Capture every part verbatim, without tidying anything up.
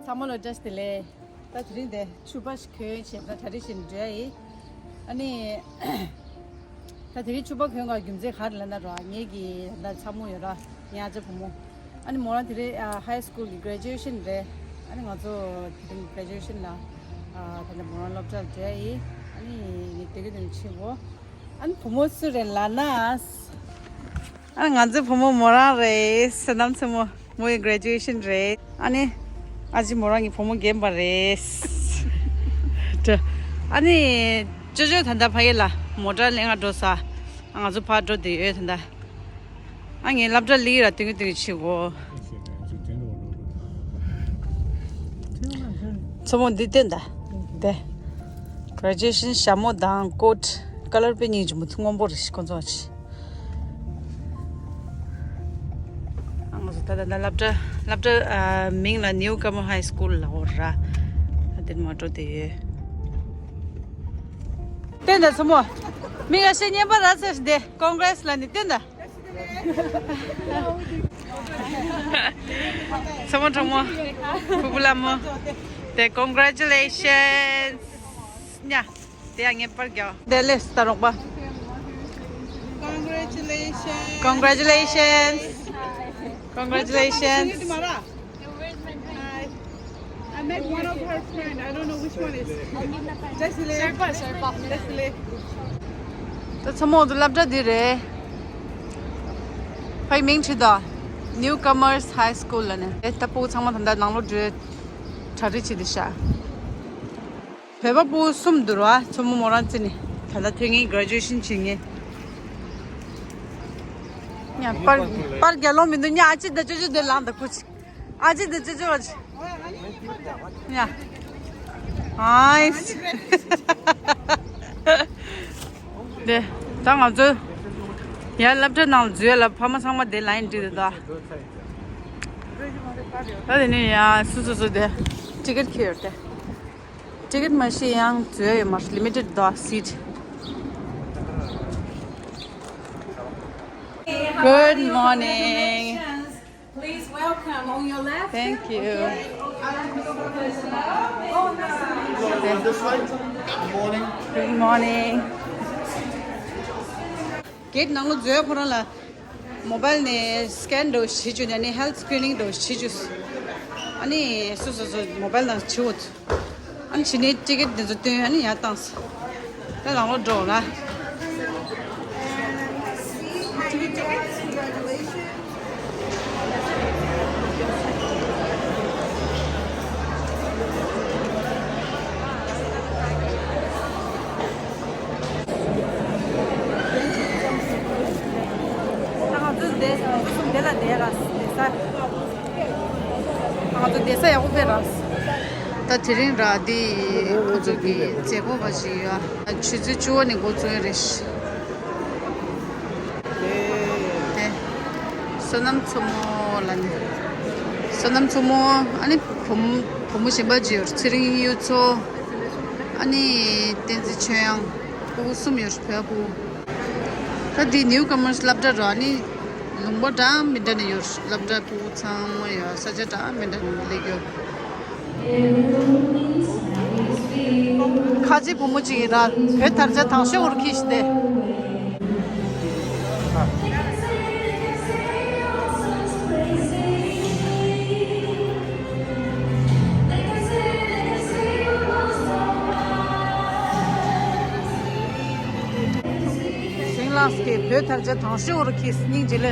ཚང་མ་ལ་བཀྲ་ཤིས་བདེ་ལེགས། ད་དེ་རིང་འདི་ཕྱུ་པ་ཞིག་གྱོན་བྱས་ན་གྲ་སྒྲིག་བྱས་ནས་འགྲོ་ཡ་ཡིན། ཨ་ནི། ད་དེ་རིང་ཕྱུ་པ་གྱོན་དགོས་རྒྱུ་མཚན་ག་རེ་ལབ་ན་ར། ངེད་ཀྱི་ད་ལྟ་ཚ་མོ་ཡོད་ར། ངའི་ཨ་ཅག་བུ་མོ། ཨ་ནི་མོ་རང་དེ་རིང་ཨ་high school གི་graduation རེད། ཨ་ནི་ང་ཚོ་དེ་རིང་graduation ལ་ཨ་ད་ལྟ་མོ་རང་སློབ་གྲྭར་འགྲོ་ཡ་ཡིན། ཨ་ནི་ངས་དེ་གི་དོན་ཕྱིན་གོ། ཨ་ནི་བུ་མོ་སུ་རེད་ལབ་ན། ཨ་ང་ཚོའི་བུ་མོ་མོ་རང་རེད། བསོད་ནམས་མཚོ་མོ། མོ་ཡི་graduation རེད། ཨ་ནི། ཨ་ཅེ་མོ་རང་གི་བུ་མོ་རྒན་པ་རེད། ཨ་ནི། ཅོ་ཅོ་ད་ལྟ་ཕ་གི་ལ་མོ་ཊ་ལེན་ག་འགྲོ་ས། ཨ་ང་ཚོ་ཕར་འགྲོ་བསྡད་ཡོད་ད་ལྟ། ཨ་ངའི་སློབ་གྲྭ་ལི་ར་ཏིང་ཏིང་ཆི་གོ། མཚོ་མོ་འདི་བསྟན་ད། དེ། graduation ཞྭ་མོ་དང་coat color དཔེ་གཉིས་ཀྱི་མུ་མཐུད་སྔོན་པོ་རེད་ཤི་ཁོ་ཚོ་ཆི། ཨ་ང་ཚོ་ད་ལྟ་ད་སློབ་གྲྭ་སློབ་གྲྭ་ཨ་མིང་ལ་Newcomer High School ལ་འོ་ར། ད་དེར་མ་འགྲོ་དེ་ཡོད། བསྟན་ད་མཚོ་མོ། མི་འགའ་ཤས་རྔན་པ་རག་ཚར་ཞིག་དེ་congrats ལ་ནི་བསྟན་ད། མཚོ་མོ་གྲོགས་མོ། ཕུ་བུ་ལ་མོ། དེ་congratulations ཉ། དེ་ཡང་ངེས་པར་རྒྱག་དེ་ལས་ད་རོགས་པ། Congratulations. Congratulations. Congratulations. Hi. I met one of her friend. I don't know which one is. Jessilee. Sherpa, Sherpa. Jessilee. ད་ཚང་མ་འོ་ཚོ་སློབ་གྲྭ་འདི་རེད། ཕའི་མིང་བྲིས་དོ། Newcomers High School ལ་ནས། ཨེ་ད་ཕྲུ་གུ་ཚང་མ་ད་ལྟ་ནང་ལོགས་འགྲོའི་གྲ་སྒྲིག་བྱེད་དེ་ཤག་བོད་པ་ཕྲུ་གུ་གསུམ་འདུག་ར། མཚོ་མོ་མོ་རང་རྩེ་ནས་ད་ལྟ་ཐོན་ངེས་graduation བྱེད་ངེས། ཉ་པར་པར་རྒྱག་ལོང་མི་འདུག་ཉ། ཨ་ཅེ་ད་ཅོ་ཅོ་དེ་ལངས་ད་ཁུ་ཅིག་ཨ་ཅེ་དེ་ཅོ་ཅོ་ཨ་ཅེ། ཉ། ཨའི་སི། དེ་ད་ང་ཚོ་ཡར་སློབ་གྲྭ་ནང་ལ་འཛུལ་ཡ་ལ་ཕ་མ་ཚང་མ་དེ་ལ་ཡིན་འགྲིག་འདུག་ད་དེ་ནས་ཡ་སུ་སུ་སུ་དེ་ཊི་ཀེ་ཊི་ཁྱེར་ཡོད་དེ། ཊི་ཀེ་ཊི་མ་ཤེས་ཡང་འཛུལ་ཡ་ཡོད་མ་རེད། limited the seat. Good morning. Please welcome on your left. Thank you. This way. Good morning. Good morning. གེ་ཊི་ནང་ལོགས་འཛུལ་ཡ་ཁོ་རང་ལ་མོ་བྷལ་ནས་སི་ཀེན་འདྲ་བོ་བྱེད་བཅུག་ནས་ཨ་ནི་ཧེལ་ཐི་སི་ཀི་རི་ནིང་འདྲ་བོ་བྱེད་བཅུག་ཨ་ནི་སོ་སོ་སོ་མོ་བྷལ་ནང་བྱེད་འོ། ཨ་ནི་བྱེད་ནས་ཊི་ཀེ་ཊི་འདི་ཚོ་བསྟན་ཨ་ནི་ཡར་བཏང་། ད་ནང་ལོགས་འགྲོ་ལ། ད་ང་ཚོ་འདི་ང་ཚོ་གསུམ་འདི་ལ་བསྡད་ར་བསྡད་ས། ང་ཚོ་བསྡད་ས་ཡག་པོ་དཔེ་ར། ད་དེ་རིང་ར་འདི་ཁོ་ཚོ་གི་མཛད་སྒོ་བ་ཞིག་ཡོད། ཆུ་ཚོད་བཅུ་པ་ནས་འགོ་བཙུགས་ཡ་རེད། དེ། བསོད་ནམས་མཚོ་མོ་ལ་ནི། བསོད་ནམས་མཚོ་མོ། ཨ་ནི་བུ་མོ་བུ་མོ་གཞན་པ་ཅིག་ཡོད། ཚེ་རིང་གཡུ་མཚོ། ཨ་ནི་བསྟན་འཛིན་ཆོས་དབྱངས། ཕྲུ་གུ་གསུམ་ཡོད་རེད། བོད་ཕྲུ་གུ། ད་འདི་ནིའུ་ཀ་མར་སི་སློབ་གྲྭ་རེད། ཨ་ནི་ལུང་པ་འདྲ་མི་འདྲ་ནས་ཡོད་རེད། སློབ་གྲྭ་ཕྲུ་གུ་ཚང་མ་ཡོད། ས་ཆ་འདྲ་མི་འདྲ་ནས་སླེབས་ཡོད། ཁ་ཆེ་བུ་མོ་གཅིག་ཡིན་ར། བོད་དར་ཆ་དང་ཤོས་འུར་ཁྱི་ཞིག་སྟེ། ཞིང་ལགས་ཀྱི་བོད་དར་ཆ་དང་ཤོས་འུར་ཁྱི་སྙིང་རྗེ་ལེ།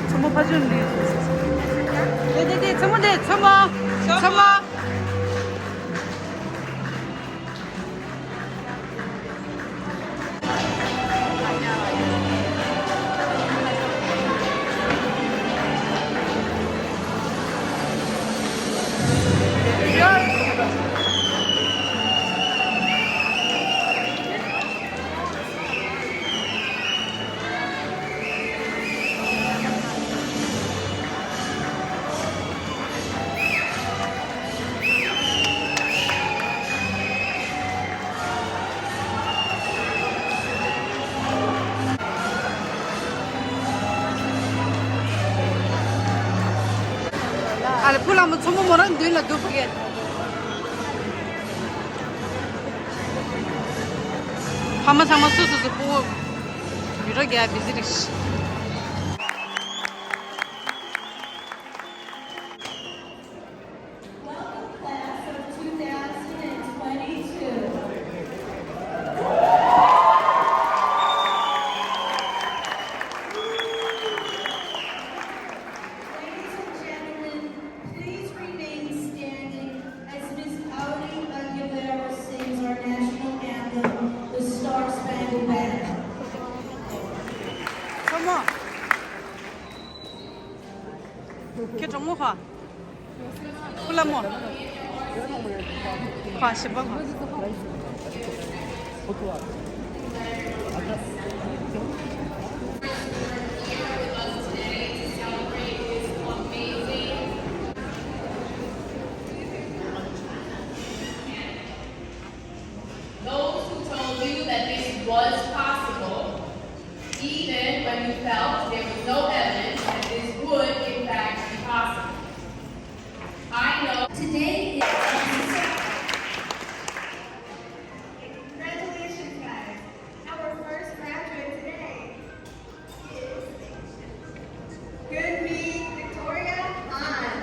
མཚན་མོ་ཕ་ཆོས་འདི། དེ་དེ་དེ་མཚན་མོ་དེ་མཚན་མོ། མཚན་མོ། ཨ་ལ་ཕུ་ལ་མོ་མཚན་མོ་མོ་རང་མདུན་ལ་འདུག་ཕ་གི། ཕ་མ་ཚང་མ་སོ་སོ་སོ་སྤུ་བོ་ཡུ་རོ་རྒྱ་བི་ཟི་རིགས། Welcome, class of two thousand twenty-two. Ladies and gentlemen, please remain standing as Miss Pauli Aguilera sings our national anthem, The Star Spangled Banner. Come on. ཁྱེད་གྲོགས་མོ་ཧ། ཕུ་ལ་མོ། ཁ་ཤི་པ་ཁ། Those who told you that this was possible, even when you felt there was no evidence that this would, in fact, be possible. I know today is. Congratulations, guys. Our first graduate today. Good meet Victoria An.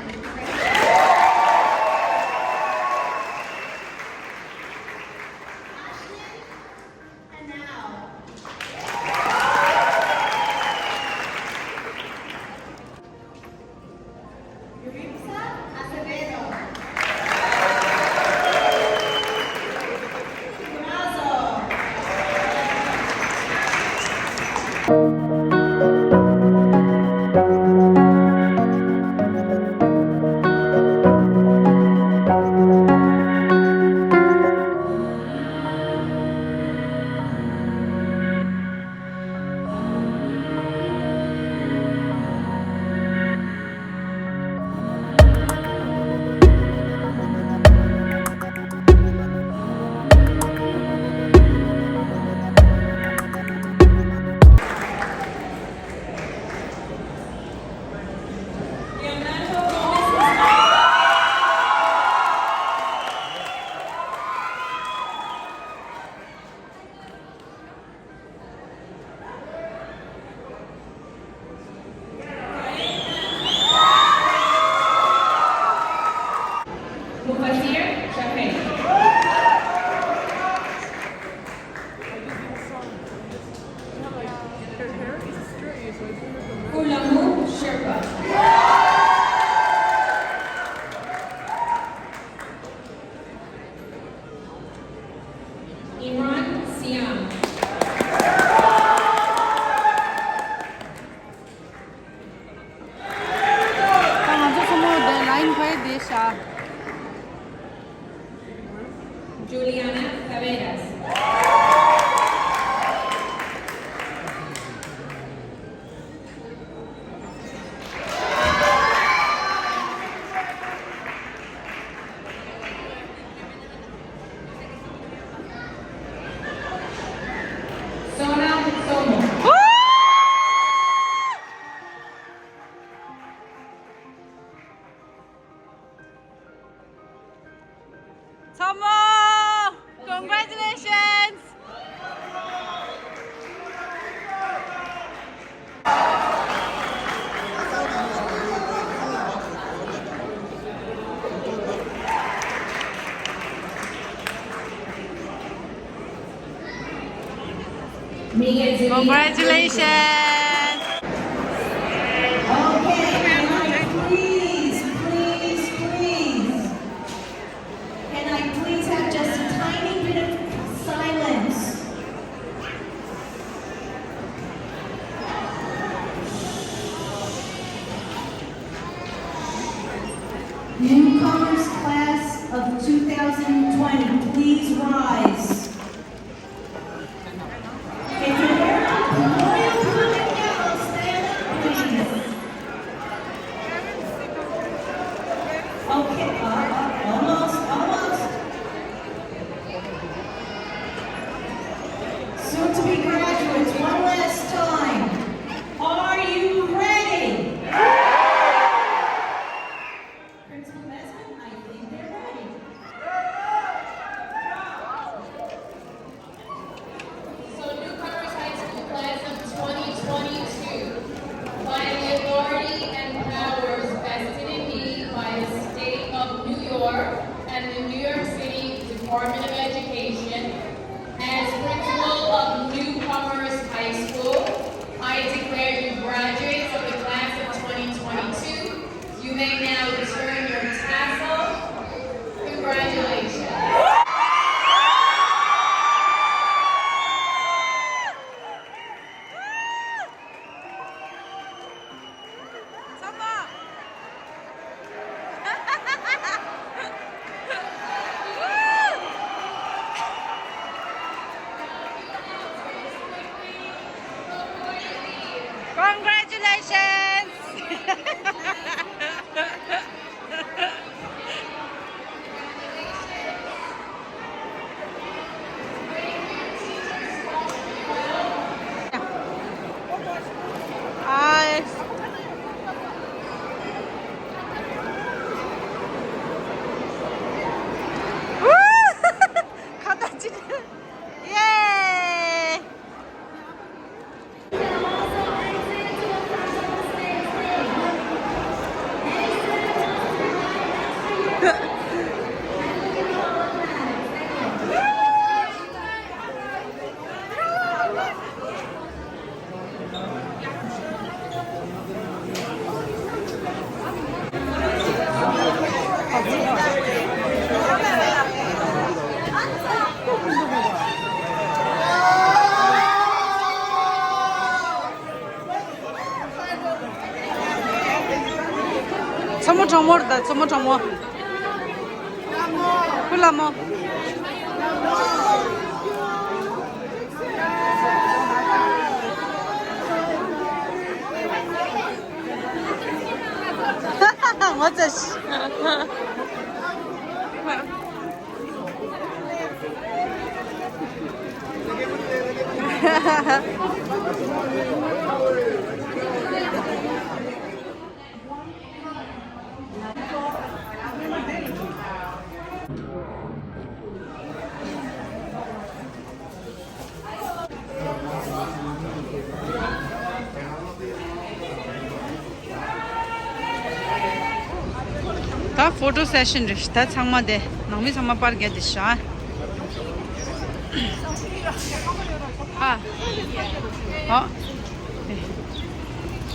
Ashley Anao. Yuritsa Acevedo. Brazo. Congratulations! Okay, can I please, please, please, can I please have just a tiny bit of silence? Newcomers class of two thousand twenty, please rise. If you're wearing a royal blue and yellow, stand up, please. Okay, uh, uh, almost, almost. Soon to be graduates, one last time. Are you ready? Principal Desmond, I think they're ready. So Newcomers High School class of twenty twenty-two, by the authority and powers vested in me by the state of New York and the New York City Department of Education, as principal of Newcomers High School, I declare you graduates of the class of twenty twenty-two. You may now return your tassel. Congratulations. Congratulations! མཚོ་མོ་གྲོགས་མོ་རེད་ད། མཚོ་མོ་གྲོགས་མོ། ཀུ་ལ་མོ། ངོ་ཚ་ཤི། ད་ཕོ་ཊོ་སེ་ཤན་རེད། ད་ཚང་མ་དེ་ནང་མི་ཚང་མ་པར་རྒྱག་དེ་ཤ། ཨ། ཨ།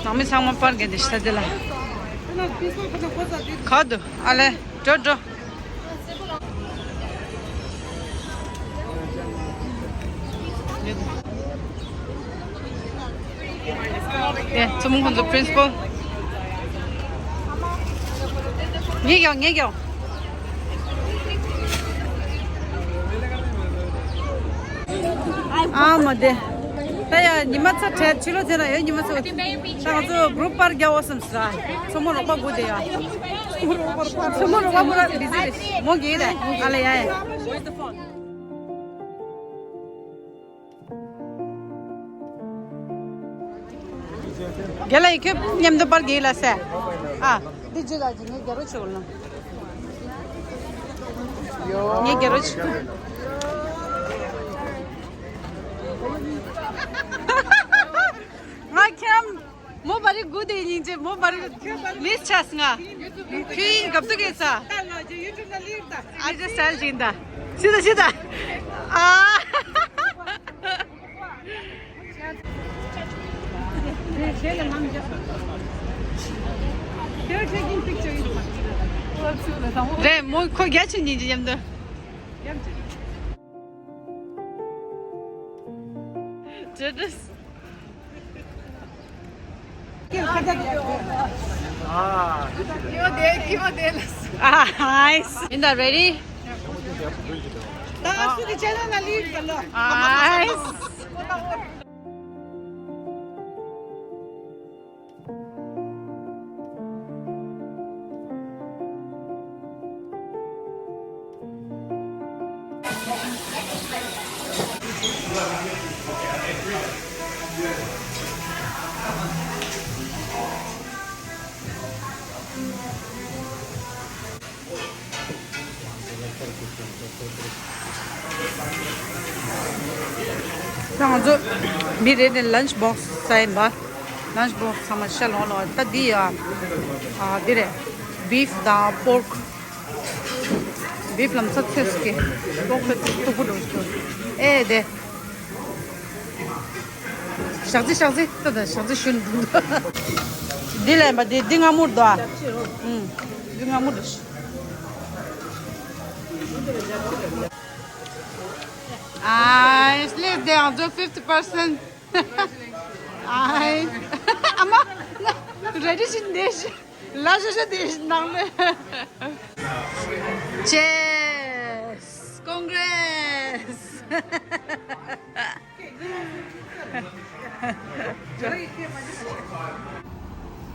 ནང་མི་ཚང་མ་པར་རྒྱག་དེ་ཤ་དེ་ལ། ག་དུ་ཨ་ལེ། འགྲོ་འགྲོ། ཨེ། མཚོ་མོ་ཁོང་ཚོ་པི་རིན་སི་པལ། ངས་ཀྱང་ངས་ཀྱང་། ཨ་མ་དེ། ད་ཡ་ཉི་མ་ཚ་བྲལ། ཕྱི་ལོགས་ཚེ་ན་ཡོད་ཉི་མ་ཚ། ད་ང་ཚོ་གུ་རུབ་པར་རྒྱག་འོ་བསམ་ས། མཚོ་མོ་རོགས་པ་དགོས་དེ་ཡ། མཚོ་མོ་རོགས་པ་དགོས་ར་བི་ཟི་རེད། མོ་གིས་རེད། ཨ་ལ་ཡ་ཡ། རྒན་ལགས་ཡིན། ཁྱོད་མཉམ་དུ་པར་རྒྱག་ལ་ཟེར། ཨ། འདི་རྗེས་ལ་ཅིག་ངས་རྒྱག་རོགས་བྱེད་དགོས་ན། ངས་རྒྱག་རོགས་བྱེད། ང་ཁྱེད་རང་མོ་བ་རི་དགུ་དེ་ཡིན་ཅེ། མོ་བ་རི་མིས་ཆགས་ང་། ཁྱོད་ཡིན་སྐབས་དུ་གེ་ས། ཨ་ཅེ་སི་ཊའིལ་ཅིག་ད། ཤི་ད་ཤི་ད། ཨ། རེད་མོ་ཁོ་རྒྱ་ཆེ་ཉིན་གྱི་མཉམ་དུ། ཇེ་ཌས། Nice. Inda ready? Nice. ང་ཚོ་མི་རེ་ནས་ལན་ཆི་བོག་སི་ཟ་ཡིན་པ། ལན་ཆི་བོག་སི་ཚང་མ་ཤ་ལོང་ལོང་། ད་འདི་ཡ། ཨ་འདི་རེད། བིཕ་དང་པོར་ཀི། བིཕ་ལམ་ཚ་ཚོས་ཀྱི། པོར་ཀི་ཚོས་སྟུག་པོ་འགྲོ་ཞིག་ཨེ་དེ། ཞག་རྩི་ཞག་རྩི་ལྟ་དང་ཞག་རྩི་ཞུ་འདུག་འདི་ལ་ཡིན་པ་འདི་འདི་སྔ་མོར་འདུག་ཨ། ཨུམ། འདི་སྔ་མོར་འདུག་ཨ་ཨིས་ལེ་དེ་ང་ཚོ་fifty percent. ཨ་ཨ་མ། རེ་ཌི་ཤིན་དེ་ཤི། ལ་ཤ་ཤ་དེ་ཤི་ནང་ལེ། Cheers! Congrats!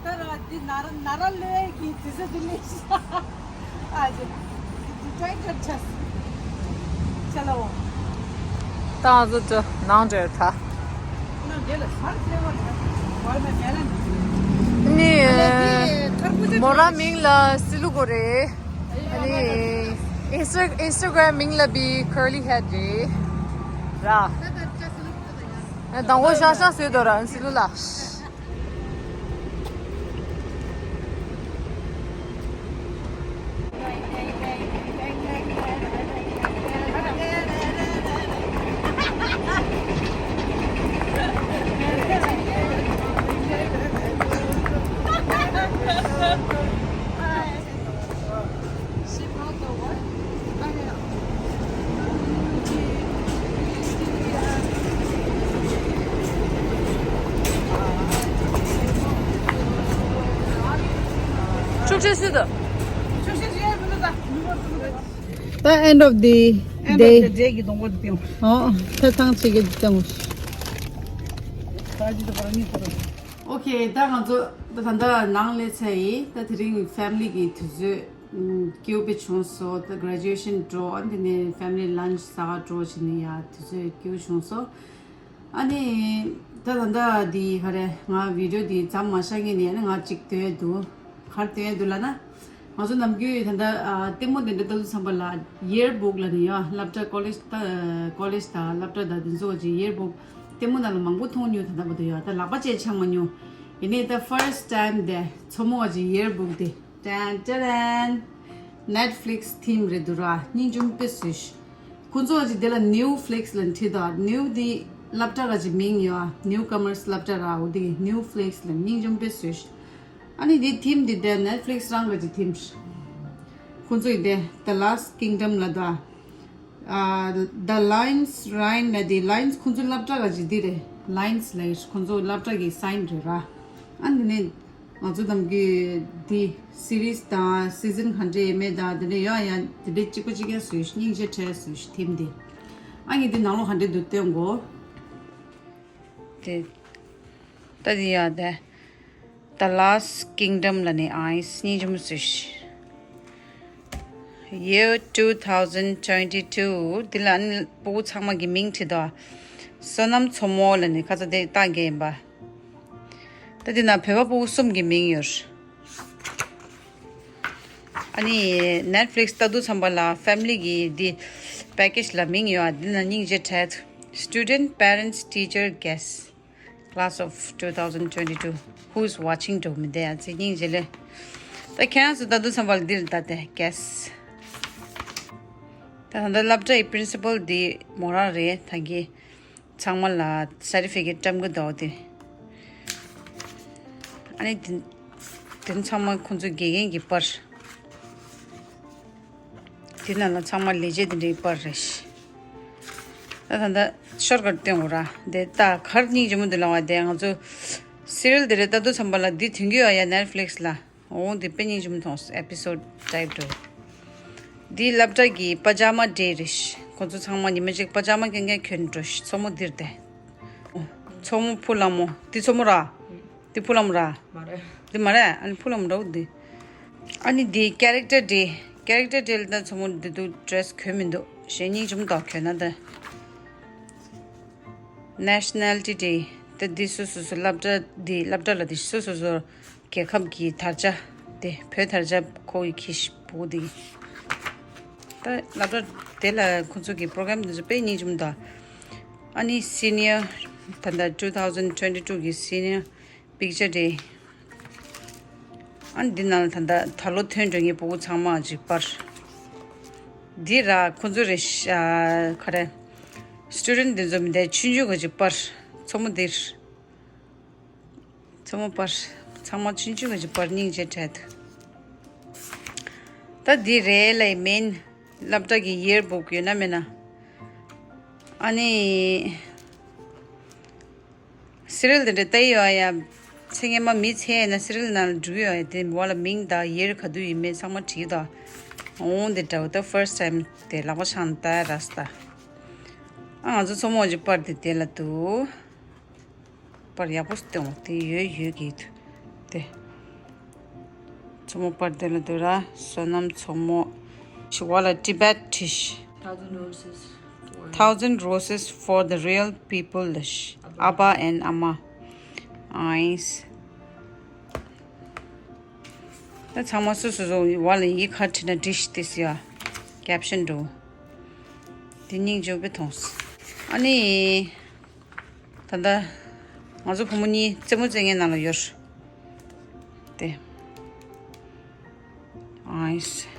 ད་ར་འདི་ན་ར་ན་ར་ལོས་ཀྱི་དུས་ཚོད་འདི་ལས་ཤི། ཨ་ཅེ། འདི་ཀྲའི་ཀར་ཆས། ཆ་ལ་འོ། ད་ང་ཚོ་འདི་ནང་འདྲེར་ད། ནི་མོ་ར་མིང་ལ་སི་ལུ་གོ་རེད། ཨ་ནི་ཨིན་སི་ཊ་ཨིན་སི་ཊ་གྷ་རམ་མིང་ལ་བི་ཁར་ལི་ཧེད་རེད། ར། ཨ་དང་པོ་ཤ་ཤ་ཟོས་དོ་ར་སི་ལུ་ལ། ཆུ་ཆེ་སུ་དང་། ད་end of the end of day. The day གི་གདོང་པ་དེ་ཡང་། ཨོ། ད་ཐང་ཆེ་གི་དེ་ཡང་། ཨོ་ཁེ། ད་ང་ཚོ་ད་ད་ནང་ལས་ཚེ་ཡིན། ད་དེ་རིང་ཕེ་མི་ལི་གི་དུས་ཚོད་སྐྱིད་པོ་བྱུང་སོང་། ད་གྷ་རེ་ཇུ་ཨེ་ཤན་འགྲོ། ཨ་འདི་ནས་ཕེ་མི་ལི་ལན་ཆི་ཟ་ག་འགྲོ་བྱས་ནས་ཡ་དུས་ཚོད་སྐྱིད་པོ་བྱུང་སོང་། ཨ་ནི། ད་ད་ད་འདི་ག་རེ་ང་བི་ཌི་ཡོ་འདི་མཚམས་མ་བཞག་ངེས་ནས་ཨ་ནི་ང་གཅིག་སྟོན་འདུག་ག་རེ་སྟོན་འདུག་ལབ་ན། ང་ཚོ་ནམ་རྒྱུན་ད་ལྟ་ཨ་ལྟད་མོ་དེ་འདྲ་ལྟ་དུས་ཙམ་པ་ལ་ཡེར་བུག་ལབ་ནས་ཡོད། སློབ་གྲྭ་ཀོ་ལེཇ་ད་ཀོ་ལེཇ་དང་སློབ་གྲྭ་དང་དེ་ཚོ་གི་ཡེར་བུག་ལྟད་མོ་ནང་ལ་མང་པོ་མཐོང་མྱོང་། ད་ལྟ་བར་དུ་ཡོད། ད་ལག་པ་བྱས་འཆང་མ་མྱོང་། ཡིན་ནའི་ད་ཕར་སི་ཊི་ཊའིམ་དེ་མཚོ་མོ་གི་ཡེར་བུག་དེ། ཏན་ཏན། Netflix theme རེད་འདུག་ར། སྙིང་རྗེ་མོ་དཔེ་བཟོས་ཤག་ཁོང་ཚོ་གི་དེ་ལ་New Flix ལབ་བྲིས་འདུག་ནིའུ་དེ་སློབ་གྲྭ་ག་ཅིག་མིང་ཡོད་ཨ། Newcomers སློབ་གྲྭ་ར། འོ་དེ་གི་New Flix ལབ། སྙིང་རྗེ་མོ་དཔེ་བཟོས་ཤག་ཨ་ནི་དེ་theme དེ་དེ་Netflix རང་ག་ཅིག་theme ཤག་ཁོང་ཚོ་གི་དེ་The Last Kingdom ལབ་འདུག་ཨ། The Lion's Reign ལབ་དེ། Lions ཁོང་ཚོ་སློབ་གྲྭ་ག་ཅིག་དེ་རེད། Lions ལབ་ཁོང་ཚོ་སློབ་གྲྭ་གི་sign རེད་ར། ཨ་ནི་དེ་ནས། ང་ཚོ་ནམ་རྒྱུན་འདི་series དང་season ག་འདྲ་ཡོད་མེད་དང་དེ་འདྲ་ཡོད་ཡང་དེ་འདྲ་གཅིག་པ་གཅིག་རྐྱང་བཟོས་ཤག་སྙིང་རྗེ་བྲལ་བཟོས་ཤག theme དེ། ཨ་ངས་འདི་ནང་ལོགས་ག་འདྲ་འདུག་སྟོན་གོ། དེ། ད་འདི་ཡ་དེ། The Last Kingdom ལབ་ནས་ཨ་ཡིས་སྙིང་རྗེ་མོ་བཟོས་ཤག Year two thousand twenty two འདི་ལ་ཨ་ནི་སྤུ་གུ་ཚང་མ་གི་མིང་བྲིས་འདུག་བསོད་ནམས་མཚོ་མོ་ལབ་ནས་ཁ་ཚ་དེ་བཏང་གི་ཡིན་པ། ད་འདི་ན་བོད་པ་སྤུ་གུ་གསུམ་གི་མིང་ཡོད། ཨ་ནི་Netflix ལྟ་དུས་ཙམ་པ་ལ་ཕེ་མི་ལི་གི་འདི་package ལ་མིང་ཡོད་ཨ། འདི་ན་སྙིང་རྗེ་བྲལ། Student, parents, teacher, guests, class of two thousand twenty two, who's watching འགྲོ་མི་འདི་ཨ་ཙི་སྙིང་རྗེ་ལེ། ད་ཁྱེད་རང་ཚོ་ལྟ་དུས་ཙམ་པ་ལ་འདིར་ལྟ་སྟེ་guests། ད་ད་ལྟ་སློབ་གྲྭའི་principal འདི་མོ་རང་རེད་ད་གི། ཚང་མ་ལ་certificate བཀྲམ་གི་འདུག་དེ། ཨ་ནི་དེ་དེ་ཚང་མ་ཁོང་ཚོའི་དགེ་རྒན་གྱི་པར། དེ་ནང་ལ་ཚང་མ་ལས་བྱེད་དེ་འདྲའི་པར་རེད། ད་ད་ལྟ་ཤོར་ཀཊ་སྟོན་དགོས་ར། དེ་ད་གར་སྙིང་རྗེ་མོ་འདུག་ལབ་པ། དེ་ང་ཚོ་སི་རི་ཡལ་དེ་རེད། ལྟ་དུས་ཙམ་པ་ལ་འདི་ཐོན་གྱི་ཡོད་ཡ། ནེཊ་ཕི་ལིག་སི་ལ། འོང་། འདི་དཔེ་སྙིང་རྗེ་མོ་མཐོང་སོང་། ཨེ་པི་སོ་ཌི་ཕའིབ་འགྲོ། འདི་སློབ་གྲྭ་གི་པ་ཇ་མ་ཌེ་རེད། ཁོ་ཚོ་ཚང་མ་ཉི་མ་གཅིག་པ་ཇ་མ་རྐྱང་རྐྱང་གྱོན་འགྲོ་ཤི། མཚོ་མོ་འདིར་བསྡད། མཚོ་མོ་ཕུ་ལ་མོ། འདི་མཚོ་མོ་ར། འདི་ཕུ་ལ་མོ་ར། མ་རེད། འདི་མ་རེད། ཨ་ནི་ཕུ་ལ་མོ་འདྲ་བོ་འདི། ཨ་ནི་འདི་ཀེ་རེག་ཊར་ཌེ། ཀེ་རེག་ཊར་ཌེ་ལ་ད་མཚོ་མོ་འདི་འདུག་ཌི་རེ་སི་གྱོན་མི་འདུག་གཞན་སྙིང་རྗེ་མོ་འདུག་གྱོན་ན་ད། ནེ་ཤ་ནལ་ཊི་ཌེ། ད་འདི་སོ་སོ་སོ་སློབ་གྲྭ་འདི་སློབ་གྲྭ་ལ་འདི་སོ་སོ་སོ། རྒྱལ་ཁབ་ཀྱི་དར་ཆ། དེ་བོད་དར་ཆ་ཁོ་ཡི་ཁྱི་ཤི་བུ་དེ། ད་སློབ་གྲྭ་དེ་ལ་ཁོ་ཚོ་གི་པོ་རོ་གྷ་རམ་དེ་ཚོ་དཔེ་སྙིང་རྗེ་མོ་འདུག་ཨ་ནི་སི་ནི་ཡར། ད་ལྟ་two thousand twenty two གི་སི་ནི་ཡར་པིག་ཅར་ཌེ། ཨ་ནི་འདི་ནང་ལ་ད་ལྟ་ད་ལོ་ཐོན་འགྲོ་མཁན་བུ་གུ་ཚང་མ་ཅིག་པར། འདི་ར་ཁོ་ཚོ་རེད་ཤག་ག་རེ། སི་ཊུ་ཌེན་ཊི་དེ་ཚོ་མི་འདྲ་ཆུང་ཆུང་གི་ཅིག་པར། མཚོ་མོ་འདིར། མཚོ་མོ་པར། ཚང་མ་ཆུང་ཆུང་གི་པར་སྙིང་རྗེ་དྲན་འདུག་ད་འདི་རེད་ལ་མེན་སློབ་གྲྭ་གི་ཡིར་བུག་ཡོད་ན་མེད་ན། ཨ་ནི་སི་རི་ཡལ་དེ་འདྲ་ལྟ་ཡི་ཡོད་ཡ། ཚེ་སྔོན་མ་མི་ཚེ་ཡིན་ན་སི་རི་ཡལ་ནང་ལ་འགྲོ་གི་ཡོད་ཡ། དེ་འོག་ལ་མིང་དང་ཡིར་ག་དུས་ཡིན་མིན་ཚང་མ་བྲིས་དང་། འོང་། དེ་འདྲ་བོ་ད་ཕར་སི་ཊི་ཊའིམ་དེ་ལག་པ་འཆང་ལྟ་ཡ་ར་སི་ད། ཨ་ང་ཚོ་མཚོ་མོ་གི་པར་དེ་དེ་ལ་འདུག་པར་ཡག་པོ་སྟོན། དེ་ཡོད་ཡོད་ཀྱི་དེ། མཚོ་མོ་པར་དེ་ལ་འདུག་ར། བསོད་ནམས་མཚོ་མོ། ཤི་བ་ལ་ཊི་བེཊ་ཊི་ཤི། Thousand roses for the real people ལ་ཤི། ཨ་པ་ཨེན་ཨ་མ། ཨའིས། ད་ཚང་མ་སོ་སོ་སོ་བ་ལ་ཡིག་ག་བྲིས་ན་བྲིས་ཤི་ཏེ་སི་ཡ། ཀེབ་ཤན་འགྲོ། དེ་སྙིང་རྗེ་པོ་མཐོང་སོང་། ཨ་ནི། ད་ལྟ་ང་ཚོ་བུ་མོ་གཉིས་རྩེད་མོ་རྩེ་མཁན་ནང་ལ་ཡོད། དེ། ཨའིས།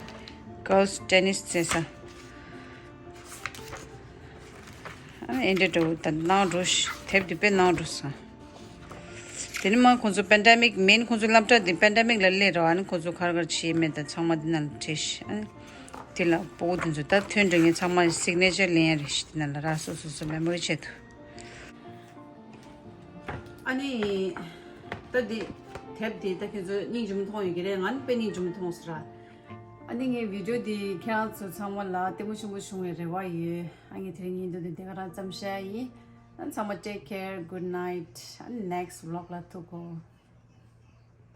གརལ་སི་ཊེ་ནི་སི་རྩེ་ས། ཨ་ཨེ་འདྲ་འགྲོ་ད་ནང་འགྲོ་ཤི། དེབ་འདི་དཔེ་ནང་འགྲོ་སོང་། དེ་ནི་མ་ཁོང་ཚོ་པེན་ཌེ་མིག་མེན་ཁོང་ཚོ་སློབ་གྲྭ་འདི་པེན་ཌེ་མིག་ལ་སླེབས་རོགས། ཨ་ནི་ཁོང་ཚོ་གར་གར་བྱེད་མེད་ད་ཚང་མ་འདི་ནང་ལ་བྲིས་ཤི། ཨ་ནི་དེ་ལ་སྤོ་བོ་དེ་ཚོ་ད་ཐོན་འགྲོ་མཁན་ཚང་མ་སིག་ནེ་ཅར་ལེན་ཡ་རེད་ཤི། དེ་ནང་ལ་ར་སོ་སོ་སོ་མེ་མོ་རི་བྱེད་ཐུབ། ཨ་ནི། ད་འདི། དེབ་འདི་ད་ཁྱེད་ཚོ་སྙིང་རྗེ་མོ་མཐོང་ཡོད་ཀྱི་རེད། ང་ནི་དཔེ་སྙིང་རྗེ་མོ་མཐོང་སོང་ར། ཨ་ནི་ངའི་བི་ཌི་ཡོ་འདི་ཁྱེད་རང་ཚོ་ཚང་མ་ལ་ལྟད་མོ་ཆེན་པོ་བྱུང་བའི་རེ་བ་ཡོད། ཨ་ངས་དེ་རིང་ཉིན་ཐོ་འདི་འདི་ག་རང་ཙམ་བཤད་ཡིན། ཨ་ཚང་མ་take care, good night. ཨ་next vlog ལ་ཐུག་གོ།